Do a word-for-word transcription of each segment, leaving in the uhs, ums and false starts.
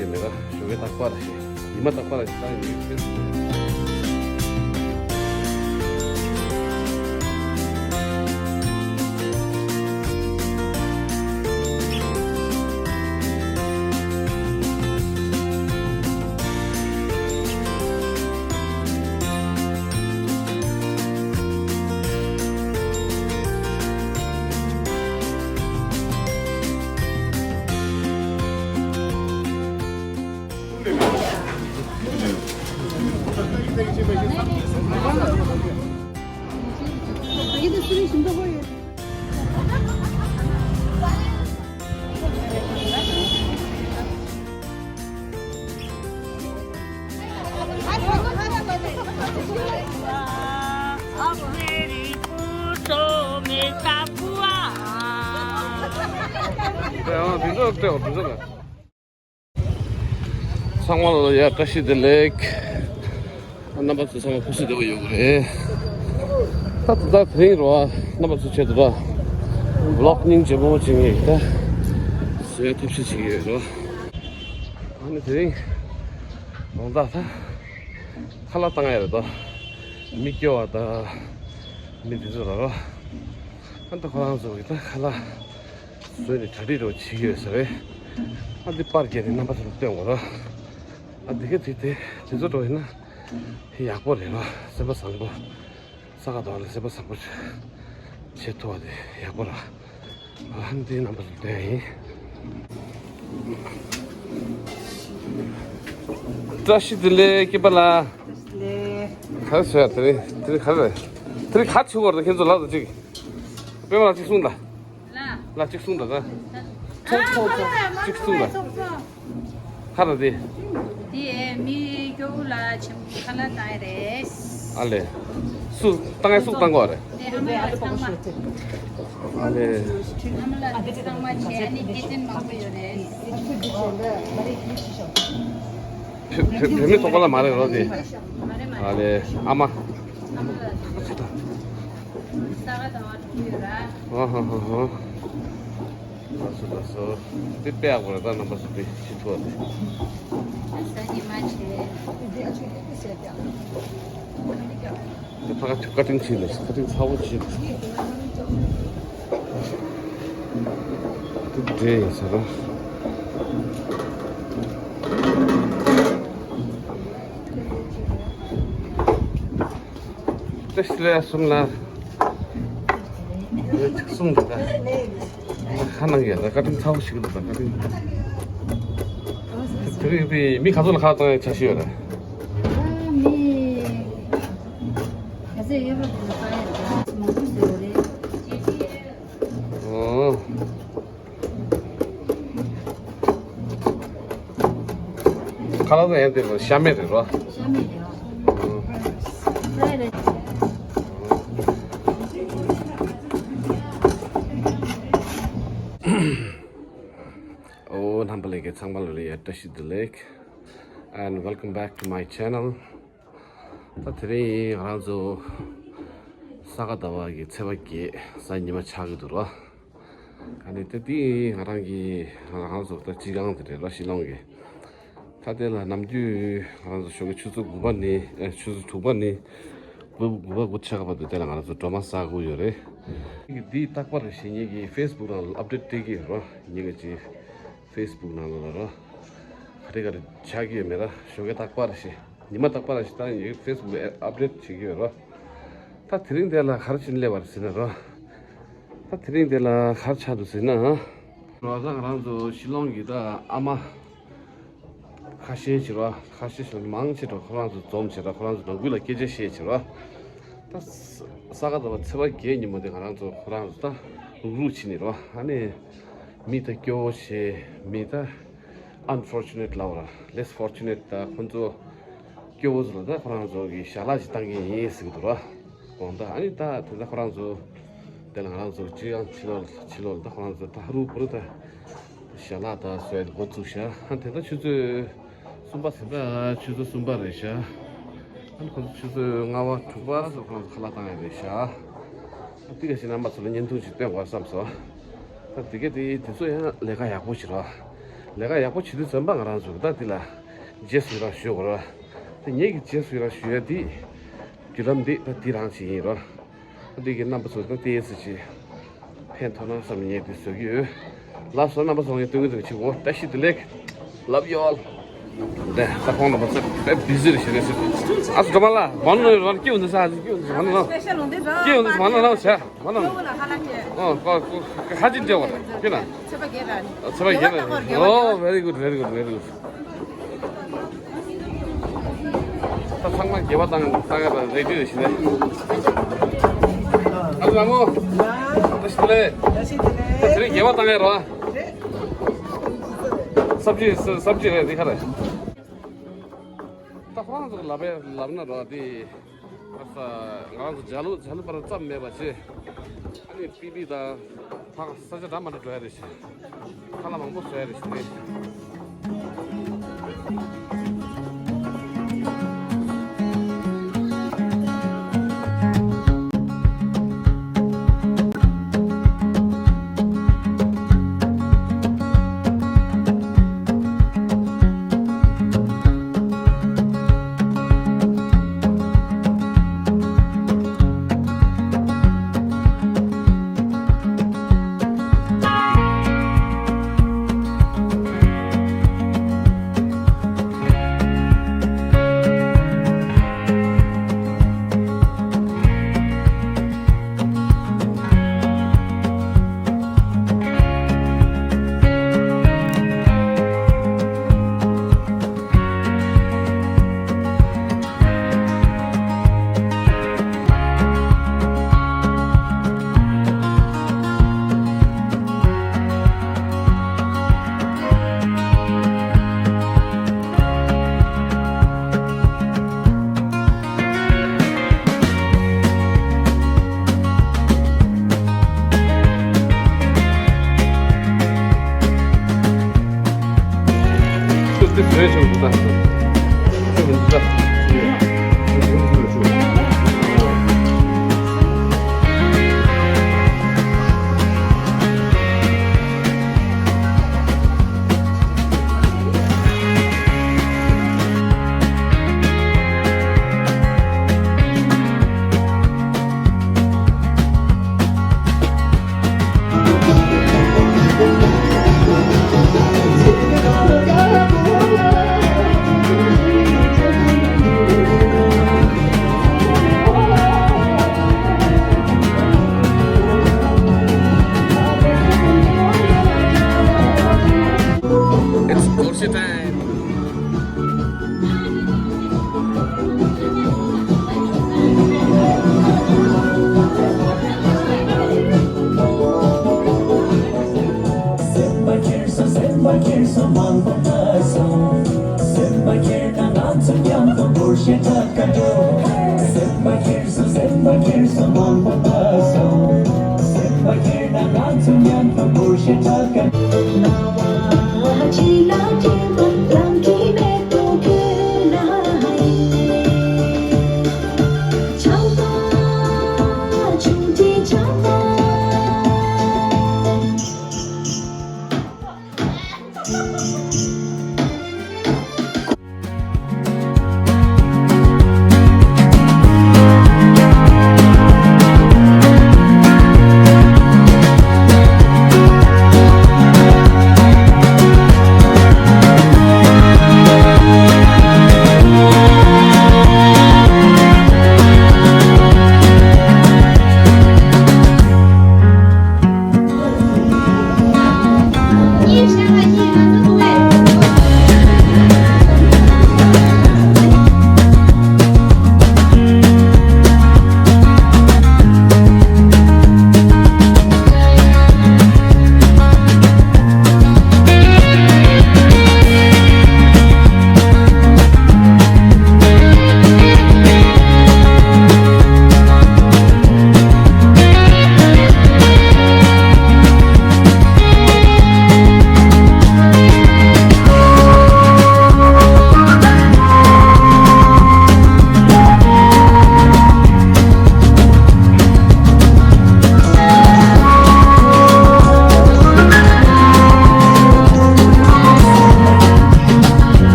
ཡོད་མེད་ལ་ཞོགས་ཀས་རྟག་པར་ཞིག་ཉི་མ་རྟག་པར་ཞིག་བཏང་ཡོད་ཀྱི། ཚང་མ་ལ་ཡ་བཀྲ་ཤིས་བདེ་ལེགས། རྣམ་པ་ཚོ་ཚང་མ་ཕུགས་སུ་བདེ་བོ་ཡོད་རེད། ད་ད་ལྟ་དེ་རིང་རོ་རྣམ་པ་ཚོ་ཆེད་དུ་ར་ཝི་ལོག་སྙིང་རྗེ་པོ་བྱེད་ངེས་ད་བཟོས་ཐབས་ཤེས་བྱེད་ཀྱི་ཡོད་རོ། ཨ་ནི་དེ་རིང་དགོང་དག་ད་ཁ་ལག་བཏང་ཡ་རེད་དོ། མི་སྐྱོ་བ་ད་མི་དེ་ཚོ་ལ་རོ། ཨ་ད་ཁོ་རང་ཚོ་གི་ད་ཁ་ལག་བཟོས་ནས་གྲ་སྒྲིག་རོ་བྱེད་ཀྱི་ཡོད་ས་རེད། ཨ་འདི་པར་བརྒྱབ་ནས་རྣམ་པ་ཚོར་སྟོན་དགོས་རོ། ཨ་འདི་ག་དེ་དེ་དེ་ཚོ་འགྲོ་ཡིན་ན་ཡག་པོ་རེད་རོ། སེམས་པ་བཟང་པོ། ས་ག་ཟླ་བ་ལ་སེམས་པ་བཟང་པོ་བྱེད་ཐུབ་པ་དེ་ཡག་པོ་ར། ཨ་འདི་རྣམ་པ་ཚོར་སྟོན་ཡིན། བཀྲ་ཤིས་བདེ་ལེགས་སྐྱིད་པ་ལ། ལེ། ག་རེ་བྱས་དེ་རིང་དེ་རིང་ག་རེ་རེད། དེ་རིང་ག་རེ་བྱེད་དགོས་རེད་ཁྱེད་ཚོ་ལབ་དང་གཅིག་པད་མ་ལགས་གཅིག་གསུངས་དང་། ལ། ལ་གཅིག་གསུངས་དང་ད། ཚོགས་ཚོགས་ཚོགས། གཅིག་གསུངས་དང་། ག་རེ་དེ། དེ་མི་སྐྱོ་བོ་ལ་ཆེན་པོ་ཁ་ལག་བཏང་ཡ་རེད། ཨ་ལེ། སུ་བཏང་ཡ་སུ་བཏང་དགོས་རེད། དེ་ཨ་མ་ལ་ཚང་མ། ཨ་ལེ། ཨ་མ་ལ་ཚང་མ་བྱས་ནས་སྐྱེས་ཆེན་མང་པོ་ཡོད་རེད། བོད་བོད་མི་ཚོགས་པ་ལ་མ་རེད་རོ་དེ། མ་རེད་མ་རེད། ཨ་ལེ་ཨ་མ། ཨ་མ་ལ་ཚང་མ། ས་ག་ཟླ་བ་དྲུག་ཡོད་ར། ཨ་ཧ་ཧ་ཧ། ལགས་སོ་ལགས་སོ། དེ་དཔེ་ཡག་པོ་རེད་ད་རྣམ་པ་ཚོ་དཔེ་ཤི་ཐུབ་པ་རེད། ས་ཉི་མ་བྱས། དེ་ཕ་ག་བཀའ་དྲིན་ཆེ་ལ་བཀའ་དྲིན་ཚ་བོ་ཆེ་ལ། དེ་འདྲས་ཡིན་ས་ར། བཀྲ་ཤིས་བདེ་ལེགས་གསུམ་ལ། ཡོད་ཅིག་གསུངས་འདུག་ད། ཁ་ནང་ཡོད་ད་བཀའ་དྲིན་ཚ་བོ་ཞིག་འདུག་ད་བཀའ་དྲིན། དེ་རིང་དེ་མི་ག་ཚོད་ལ་ཁ་བཏང་ཡ་འཆར་གཞི་ཡོད་རེད། ཨ་མི་ག་ཚོད་ཡོད་པ་དེ་ལ་བཏང་ཡ་རེད་མང་པོ་བཟོས་རེད། ཨོ། ཁ་ལག་ཟ་ཡ་དེ་ལ་ཤ་མེད་རེད་རོ། ཤ་མེད་རེད་རོ། ཨོ། རེད་རེད། ཨོ་རྣམ་པ་ལྷན་རྒྱས་ཚང་མ་ལ་ཡ་བཀྲ་ཤིས་བདེ་ལེགས། And welcome back to my channel. ད་དེ་རིང་ང་རང་ཚོ་ས་ག་ཟླ་བ་གི་ཚེས་པ་བརྒྱད་གཟའ་ཉི་མ་ཆགས་ཀྱི་འདུག་ར། ཨ་ནི་ད་དེ་ང་རང་གི་ང་རང་ཚོ་ད་སྤྱི་ཁང་དེ་རེད་ར་ཤི་ལོང་གི། ད་དེ་ལ་ནམ་རྒྱུན་ང་རང་ཚོ་ཞོགས་ཀའི་ཆུ་ཚོད་དགུ་པ་ནས་ཨ་ཆུ་ཚོད་དྲུག་པ་ནས་དགུ་དགུ་པ་དགུ་ཆགས་བར་དུ་དེ་ལ་ང་རང་ཚོ་སྒྲོལ་མ་བསག་དགོས་ཡོད་རེད། འདི་རྟག་པར་ཞེས་ངེད་ཀྱི་ཕེ་སི་བུག་ནང་ལ་ཨབ་ཌེཊ་སྤྲད་ཀྱི་ཡོད་ར། ངེད་ཀྱི་ཕེ་སི་བུག་ནང་ལ་ལ་ར། ག་རེ་ག་རེ་ཆགས་ཀྱི་ཡོད་མེད་ར་ཞོགས་ཀའི་རྟག་པར་ཞེས། ཉི་མ་རྟག་པར་ཞིག་ད་ངའི་ཕེ་སི་བུག་ལ་ཨབ་ཌེཊ་བྱེད་ཀྱི་ཡོད་རོ། ད་དེ་རིང་དེ་ལ་ག་རེ་བྱས་ནས་སླེབས་པ་རེད་ཟེར་ན་རོ། ད་དེ་རིང་དེ་ལ་ག་རེ་ཆགས་འདུག་ཟེར་ན། རོ་ད་ང་རང་ཚོ་ཤི་ལོང་གི་ད་ཨ་མ་ཁ་ཤས་ཤིག་རོ། ཁ་ཤས་ཤིག་མང་ཆེ་འགྲོ་ཁོ་རང་ཚོ་འཛོམས་བྱས་ར་ཁོ་རང་ཚོ་ནང་ཁུལ་ལ་སྐད་ཆ་བཤད་བྱས་རོ། ད་ས་ག་ཟླ་བ་ཚེས་པ་བརྒྱད་ཉིན་མོ་དེ་ང་རང་ཚོ་ཁོ་རང་ཚོ་ད་རུག་རུག་བྱས་ནས་རོ། ཨ་ནི་མི་ད་སྐྱོ་བོ་བྱས་མི་ད། Unfortunate ལབ་ར། Less fortunate ད་ཁོང་ཚོ་སྐྱོ་བོ་ཚོ་ལ་ད་ཁོ་རང་ཚོ་གི་ཞལ་ལག་ཅིག་བཏང་གི་ཡིན་ཟེར་གི་འདུག་ར། དགོངས་དག་ཨ་ནི་ད་དེ་ད་ཁོ་རང་ཚོ་དེ་ལ་ང་རང་ཚོ་སྤྱི་ཡང་ཕྱི་ལོགས་ཕྱི་ལོགས་ལ་ད་ཁོ་རང་ཚོ་ད་ཧ་རུ་བུ་རུ་ད་ཞལ་ལག་ད་བཟོས་འགོ་བཙུགས་ཤག་ཨ་དེ་ད་ཆུ་ཚོད་གསུམ་པ་ཟིན་ད་ཆུ་ཚོད་གསུམ་པ་རེད་ཤག་ཨ་ནི་ཁོ་ཚོ་ཆུ་ཚོད་ལྔ་པ་དྲུག་པ་སོགས་ཁོ་རང་ཚོ་ཁ་ལག་བཏང་ཡ་རེད་ཤག་ཨ་ཏི་ཀ་ཞིག་རྣམ་པ་ཚོ་ལ་བརྙན་ཐུང་ཞིག་སྟོན་དགོས་བསམ་སོང་། ད་དེ་ག་དེ་དེ་ཚོ་ཡང་ལས་ཀ་ཡག་པོ་ཞིག་རེད། ལས་ཀ་ཡག་པོ་བྱེད་དུས་ཙམ་པ་ང་རང་ཚོ་ད་འདི་ལ་རྗེས་སུ་ཡི་རང་ཞུ་དགོས་ར། ད་ངེད་ཀྱི་རྗེས་སུ་ཡི་རང་ཞུ་ཡ་འདི་བརྒྱུད་ལམ་འདི་ད་འདི་རང་ཅིག་ཡིན་ར། ད་འདི་གི་རྣམ་པ་ཚོ་ད་ཏོག་ཙམ་ཅིག་ཕན་ཐོགས་ན་བསམ་ངེད་འདི་བཟོ་གི་ཡོད། ལགས་སོ། རྣམ་པ་ཚོ་ངས་སྟོན་གི་འདུག་ཅིག་འོ་བཀྲ་ཤིས་བདེ་ལེགས། Love you all. འདི་ད་ཁོང་རྣམ་པ་ཚོ་དཔེ་བི་ཟི་རེད་ཤག་རེད་ཟེར། ཨ་སུ་འགྲོ་མ་ལ་མ་ནོ་རང་སྐྱིད་འདུག་ས་སྐྱིད་འདུག་མ་ནོ། སྐྱིད་འདུག་མ་ནོ་ལ་བྱ། མ་ནོ། ཨོ་ཁ་ཅིག་འདྲ་བ་རེད་ཁྱེད་ན། ཚེ་བ་རྒྱལ་ར། Oh, very good, very good, very good. ད་ཚང་མ་དགེ་བ་བཏང་བཏང་ཡ་ལ་རེ་ཌི་རེད་ཤི་ནས། ཨ་ལ་མོ། བཀྲ་ཤིས་བདེ་ལེགས། བཀྲ་ཤིས་བདེ་ལེགས། དེ་རིང་དགེ་བ་བཏང་ཡ་རོ། སབ་ཇི་སབ་ཇི་རེད་འདི་ག་རེད། ད་ཁོ་རང་ཚོ་ལབ་པའི་ལབ་ན་རོ་འདི། ཨ་ས། ང་རང་ཚོ་འཇའ་ལུ་འཇའ་ལུ་པར་ཙམ་མེད་པ་བྱས། ཨ་ནི་པི་པི་དང་། ཕ་ས་ཆ་འདྲ་མ་འདྲ་འགྲོ་ཡ་རེད་ཤག་ཁ་ལག་མང་པོ་བཟོ་ཡ་རེད་ཤག་ནས། It's Porsche time. སེམས་པ་ཁྱེར་སོང་། སེམས་པ་ཁྱེར་སོང་། མང་པོ་ལྟ་སོང་། སེམས་པ་ཁྱེར་དང་ང་ཚོ་མཉམ་དུ་འུར་ཞེས་གྲགས་ཀ་འགྲོ། སེམས་པ་ཁྱེར་སོང་། སེམས་པ་ཁྱེར་སོང་། མང་པོ་ལྟ་སོང་། སེམས་པ་ཁྱེར་དང་ང་ཚོ་མཉམ་དུ་འུར་ཞེས་གྲགས་ཀ་འགྲོ།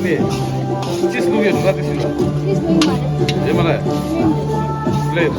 ཅིས་ལུག་ཡོད་འདུག་ད་དེ་སྲིད་ལ། ཅིས་ལུག་ཡོད་མ་རེད། ཡོད་མ་རེད། པླེན།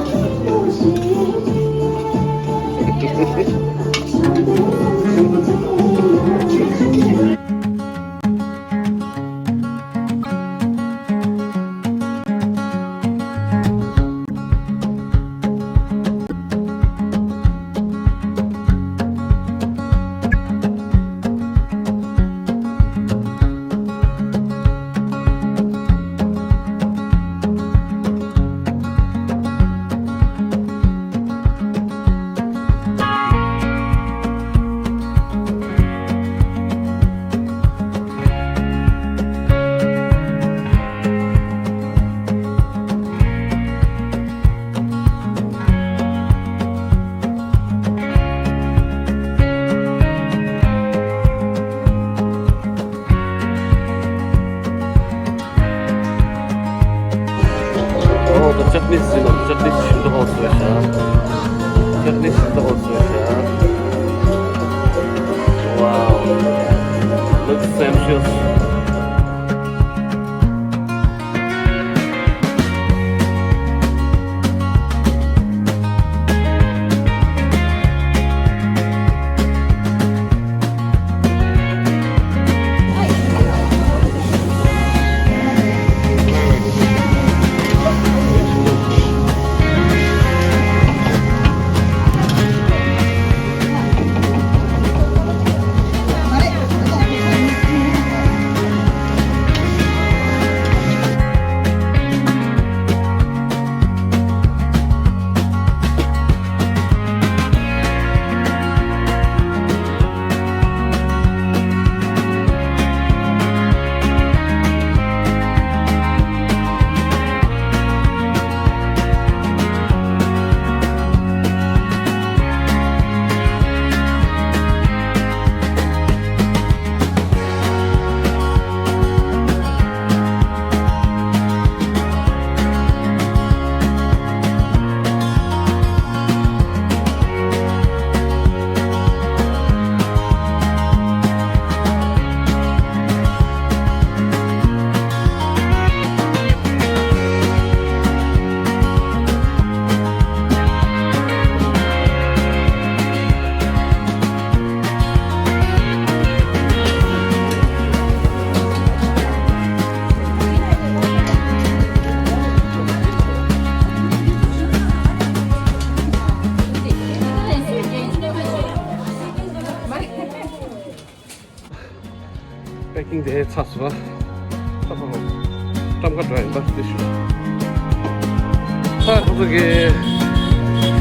Oh, the chutney is, you know, the chutney is in the house, yeah. Chutney is in the house, yeah. Wow. Looks sumptuous. པེ་ཀིང་དེ་ཚར་སོང་། ད་ཕ་ཕ་ཏམ་ཀ་འགྲོ་ཡིན་པ་དེ་ཞུ། ད་ཁོ་ཚོ་གི་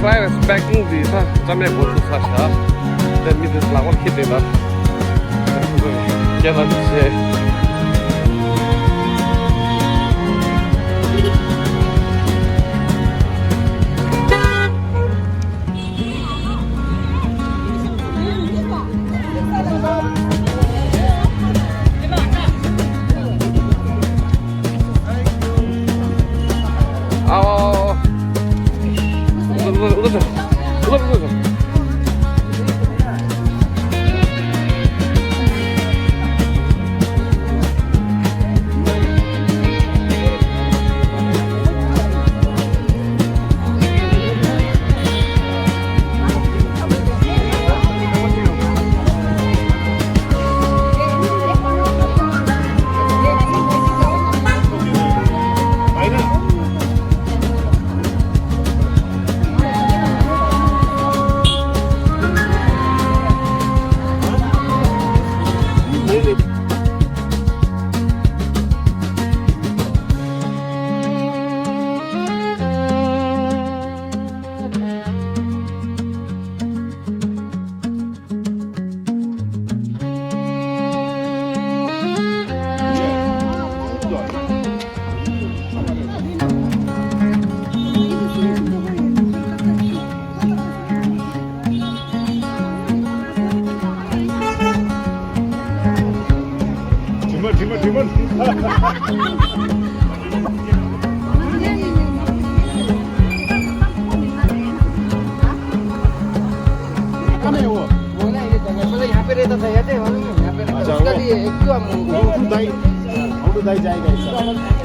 ཕ་རའེ་རའེ་སི་པེ་ཀིང་དེ་ད་རྩ་མེད་འགོ་ཚུགས་ཚར་ཤག་དེ་མི་དེ་ལག་པར་འཁྱེར་བསྡད་ལ། ད་ཁོ་ཚོ་གི་སྐད་ལ་བྱས། དྲི་མ་དྲི་མ་དྲི་མ། कहाँ है वो? वो ना, ये जगह, बोले, यहाँ पे रहता था, याद है? वहाँ पे रहता था। अच्छा, उसका वो भी एक क्यों हम वो खुद आई। उठाई जाएगा ऐसा।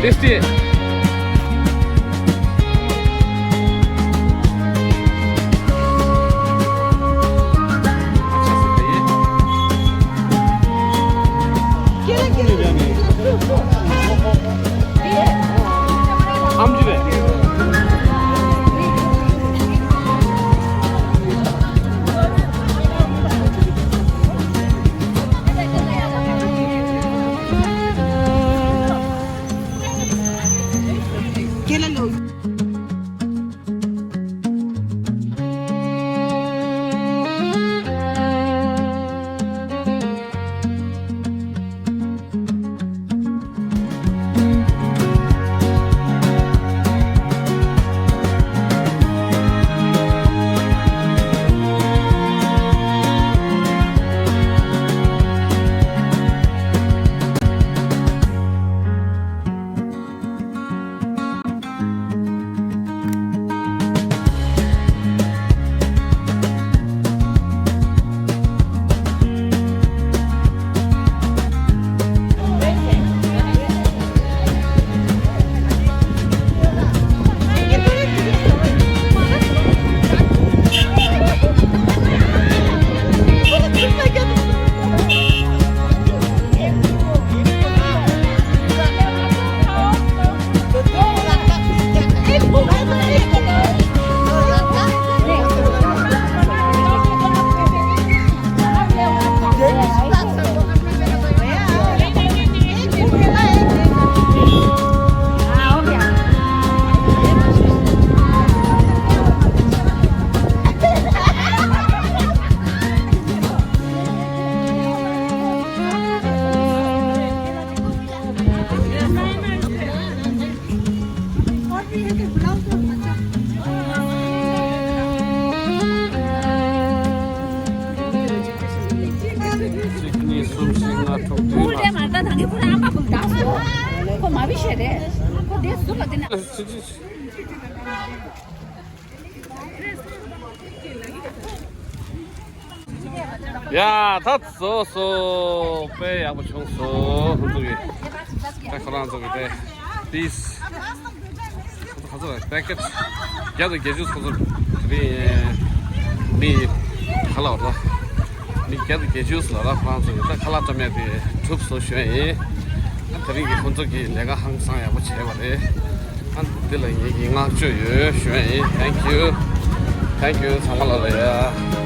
Tasty. གཅིག་གཉིས་གསུམ་བཞི་ལྔ་དྲུག་བདུན་ལ། ཁོ་མ་བི་ཤེ་རེད། ཁོ་དེ་སུ་ལ་དེ་ན། ཡ་ད་བཟོ་སོ། དཔེ་ཡག་པོ་བྱུང་སོ། ཁོང་ཚོ་གི་ད་ཁོ་རང་ཚོ་གི་དེ་ཏིས་ཁོ་ཚོ་ག་ཚོད་པེ་ཀེ་ཊི་བརྒྱ་དང་བརྒྱད་ཅུ། ཁོ་ཚོ་དེ་རིང་མི་ག་ལ་བ་ད་མི་བརྒྱ་དང་བརྒྱད་ཅུ་ལ་ར། ཁོ་རང་ཚོ་གི་ད་ཁ་ལག་སྤྲོད་མཁན་དེ་གྲུབ་སོང་ཞུ་ཡ་ཡིན། ད་དེ་རིང་གི་ཁོང་ཚོ་གི་ལས་ཀ་ཧང་སང་ཡག་པོ་བྱས་པ་རེད། ཨ་འདི་ལ་ངེད་ཀྱི་བསྔགས་བརྗོད་ཡོད་ཞུ་ཡ་ཡིན། Thank you. Thank you ཚང་མ་ལ་ལ་ཡ།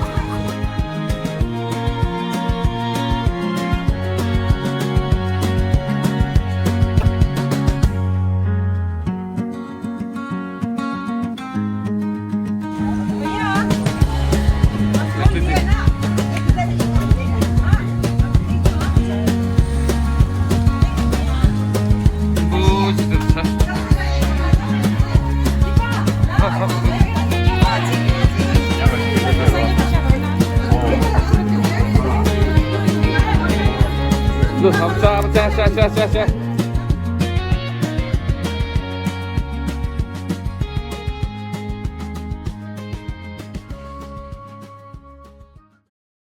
ལོ་ཧམ་ཅ་ཅ་ཅ་ཅ་ཅ།